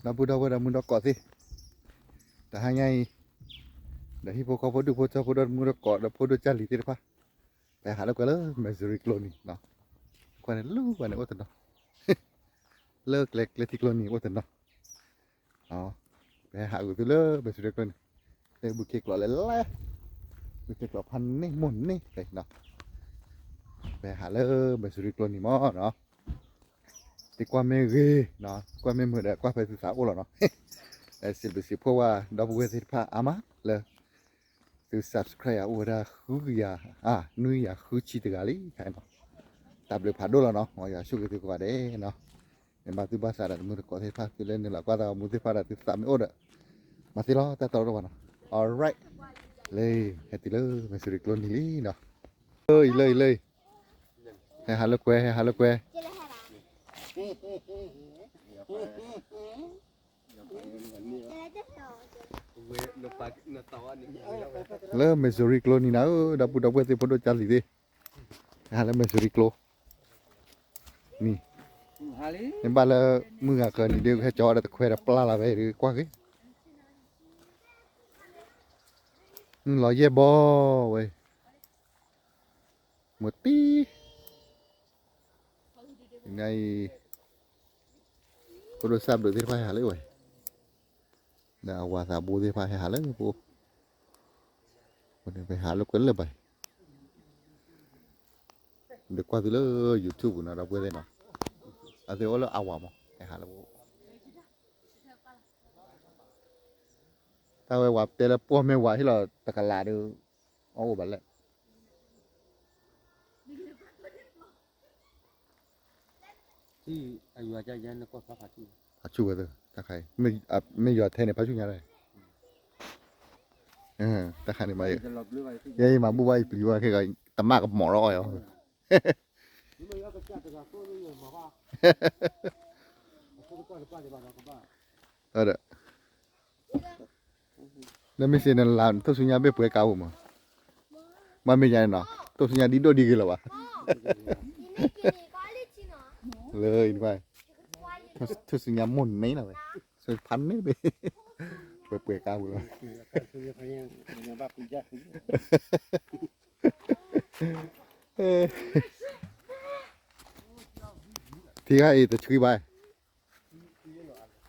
ဒီပုၢ်ဒီဝဲၢ်ဒီးမုၢ်ဒီကိးသ့ၣ်, တဟါညါအံၤ ဒီးဟံၣ်ဖိဃီဖိဒူၣ်ဖိထၢဖိဒီးမုၢ်ဒီကိးဒီးဖိဒိၣ်ကၢ်လံၤသ့ၣ်တဖၣ်, ပဟဲဟးလိာ်ကွဲလၢ Missouri ကျိနံၤနီၤ, ကွၢ်န့ၣ်လူၤဘၣ်န့ၣ်အိၣ်တနီၤ, လၢကျဲကျဲထံကျိနံၤအိၣ်တနီၤ ပဟဲဟးဂီၤသုလၢ Missouri ကျိနံၤ, လၢဘုခ့ကျိးလဲၤလဲၤ, ဘုခ့ကျိးဖးန့ၢ်မိၢ်န့ၢ်နီၤ, ပဟဲဟးလၢ Missouri ကျိနံၤမ့ၢ်နီၤ, သ့ကွၢ်မ့ၢ်ဂ့ၤ, ကွၢ်မ့ၢ်မုာ်ဒီး ကွၢ်ဖဲသုသးအိၣ်လီၤနီၤ, စံးဘျုးစံးဖှိၣ်ဝဲဒီပုၢ်ဝဲၢ်သ့ၣ်တဖၣ်အါမးလၢ သု subscribe ယၤအိၣ်ဝဲဒၣ်ဃုကယၤ, အါ, နွံကယၤဃုဆံတဂၤလံ, တၢ်ဘျုးဖးဒိၣ်လီၤနီၤ, မ်ယွၤဆိၣ်ဂ့ၤသုကိးဂၤဒဲးနီၤ, မ့ၢ်ဘၣ်သုဘၣ်သးဒီးတမုၢ်တကိးသ့ၣ်တဖၣ် သုလၢနုာ်လီၤကွၢ်သးမူသ့ၣ်တဖၣ်ဒီးသုသးမ့ၢ်အိၣ်ဒီး, မၤသ့လီၤ တၢ်တီတအိၣ်ဘၣ်နီၤ, alright, လၢ ဟဲတုၤလၢ Missouri ကျိနံၤလံနီၤ, လၢအံၤလၢအံၤလၢအံၤ, ဟဲဟးလိာ်ကွဲ ဟဲဟးလိာ်ကွဲ လၢ Missouri ကျိနံၤနၤဧၢ, ဒီပုၢ်ဒီဝဲၢ်သ့ၣ်ဖိဒိၣ်ကၢ်လံၤသ့ၣ်, ဟဲဟးလၢ Missouri ကျိနံၤ, မ့ၢ်ဘၣ်လၢ မုၢ်ဂၤကၢၤနံၤဒုး ဟဲကၠီဒီးတခွဲးဒီးပျၢ်လီၤဝဲဒုး ကွၢ်က့ၤ, မုၢ်လီၤယဲၢ်ဘီဝဲ, မုၢ်တံၢ် နၤအံၤ, ဖိဒိၣ်စၢ်ဘျုးသ့ၣ်တဖၣ်ဟဲဟးလၢဝဲ, ဒီးအဝၤသးဘိသ့ၣ်တဖၣ်ဟဲဟးလၢပအိၣ်, ပဟဲဟးလိာ်ကွဲလၢဘၣ်အံၤ, ဒီးကွၢ်သုလၢ YouTube ပူၤနီၤ ဒီပုၢ်ဝဲၢ်သ့ၣ်နီၤ, အဝဲသ့ၣ်အိၣ်လၢအဝၤမး ဟဲဟးလၢပအိၣ်, တၢ်ဝဲဝၤတဲလၢပှီၢ်မ့ၢ်ဝၤဟ့ၣ်လီၤ တကလးဒီး အအိၣ်ဘၣ်လဲၣ် ဖးဆူၣ်ဝဲ, တၢ်ခါအံၤ, မ့ၢ်ယွၤထဲန့ၣ် ဖးဆူၣ်ညါလဲၣ်, တၢ်ခါန့ၣ်မး, ယဲယမၤဘူၣ်ဘၣ်ယပျံၤဝဲခဲကီး, တမၣ်ကမီၤထီၣ်အီၤယီၤ, ဒီး လၢမ့ၢ်စ့ၢ်နလၤ ထိၣ်ဆူညါဘ့ၣ်ပှဲၤကါပူၤမး, မ့မ့ၢ်ယၤန့ၣ်နီၤ ထိၣ်ဆူညါဒ်ဒိၣ်ဒ်ဂ့ၤလၢၤဘၣ်, လၢအံၤတဖၣ်, ထိၣ်ဆူညါမိၢ်န့ၣ်လီၤဝဲ, ဆူဖးန့ၣ်ဘ့ၣ်, ပှဲၤပှဲၤကါပူၤလီၤ, ထံဂၤအံၤတဆှံဘၣ်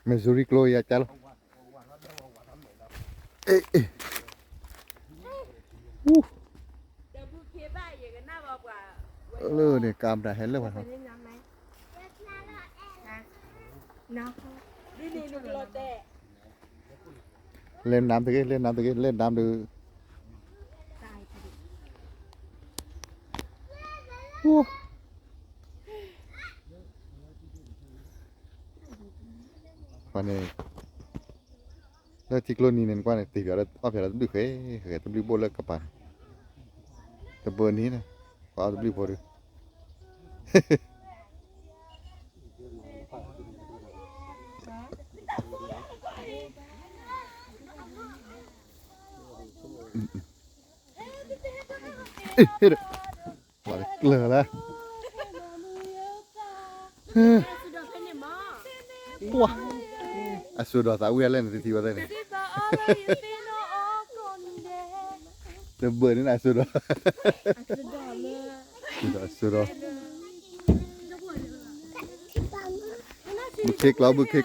Missouri ကျိယါကၢ်လီၤ, လၢန့ၣ် ကါမတၤဟဲလၢပှၤထီၣ်, လဲၤနမ်တဂ့ၤ လဲၤနမ်တဂ့ၤ လဲၤနမ်တဂ့ၤ, ပှၤန့ၣ် လၢထံကျိနံၤန့ၣ် နကွၢ်န့ၣ် တ့ၢ်ဖျါလၢအီၣ်ဖျါလၢတဘျုးဃဲ, ဃဲတဘျုးဘိၣ်လၢကပၤန့ၣ်, တဘၢန့ၣ်န့ၣ်, ပှၤအီၣ်တဘျုးဖိဒီး ဟ့ၣ်ဒီး ပှၤတကျၢၤလၢ, ပှၤ, အစိဒီးသးဝံၣ်အလဲၣ်န့ၣ် တထံၣ်ဝဲသ့ၣ်န့ၣ်, တဘၢန့ၣ်အစိဒီး, အစိဒီး, ဘုခ့ကျိး ဘုခ့ကျိး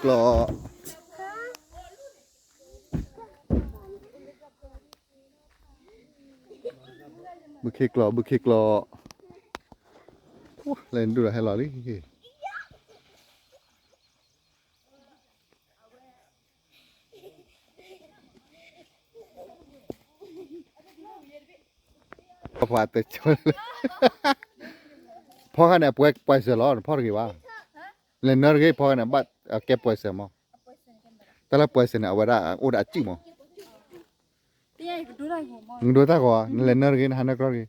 ဘုခ့ကျိး ဘုခ့ကျိး, လဲၤဒိၣ်ဒီးဟဲလီၤလံ, ဖီခါန့ၣ် အပှဲၤပှဲၤစၢၤလီၤ ဖီတဂ့ၤဘၣ်, လဲၤနၢတဂ့ၤ ဖီခါန့ၣ် ဘၣ်အကဲပှဲၤစၢၤမး, တၢ်လၢပှဲၤစၢၤန့ၣ် အဝဲဒၣ်အိၣ်ဒီးအစုၣ်မး, နဒိတၢ်ဂီၤ, နလဲၤနၢတဂ့ၤ နဟးနၢကြီတဂ့ၤ, ဖီ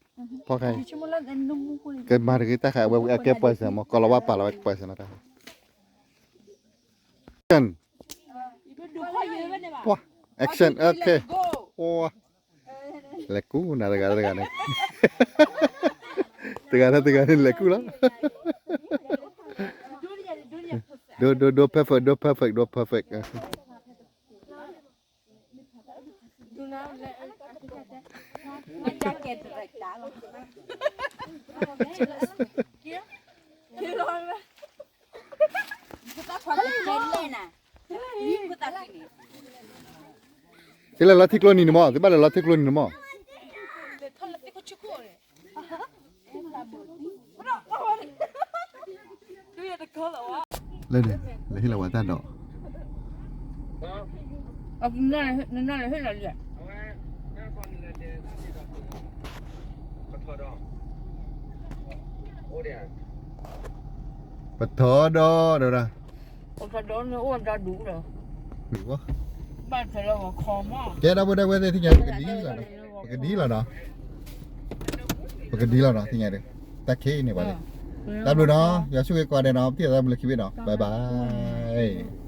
ခါအံၤ, ကမၤတဂ့ၤတၢ်ဃးအဝဲအကဲပှဲၤစၢၤမး ကီၤလၤဝါပာ်လီၤဝဲကပှဲၤစၢၤနီၤတၢ်, ပှၤ, action, okay, ပှၤ, လဲၤကူနၤတဂၤတဂၤန့ၣ်, တဂၤတဂၤန့ၣ်လဲၤကူလီၤ. ဒိ ဒိ ဒိ perfect ဒိ perfect ဒိ perfect သုလဲၤလီၤထံကျိနံၤန့ၣ်မး သုဘၣ်လဲၤလီၤထံကျိနံၤန့ၣ်မး လဲၤ လဲၤဟ့ၣ်လီၤဝဲတၢ်ဒီး နနလဲၤဟ့ၣ်လီၤလံ ပထီဒီး ဒီးဒၣ် ပထီဒီးန့ၣ်အိၣ်ဒီဒူၣ်လီၤ ကဲ ဒီပုၢ်ဒီဝဲၢ်သ့ၣ် သ့ၣ်ညါ ပကဒ်လီၤနီၤ ပကဒ်လီၤနီၤ သ့ၣ်ညါဒီး တၢ်ခံးန့ၢ်ပှၤလံ တၢ်ဘျုးနီၤ ယွၤဆိၣ်ဂ့ၤကိးဂၤဒဲးနီၤ ပထံၣ်သးတၢ်ဘျုးခံဘ့ၣ်နီၤ bye bye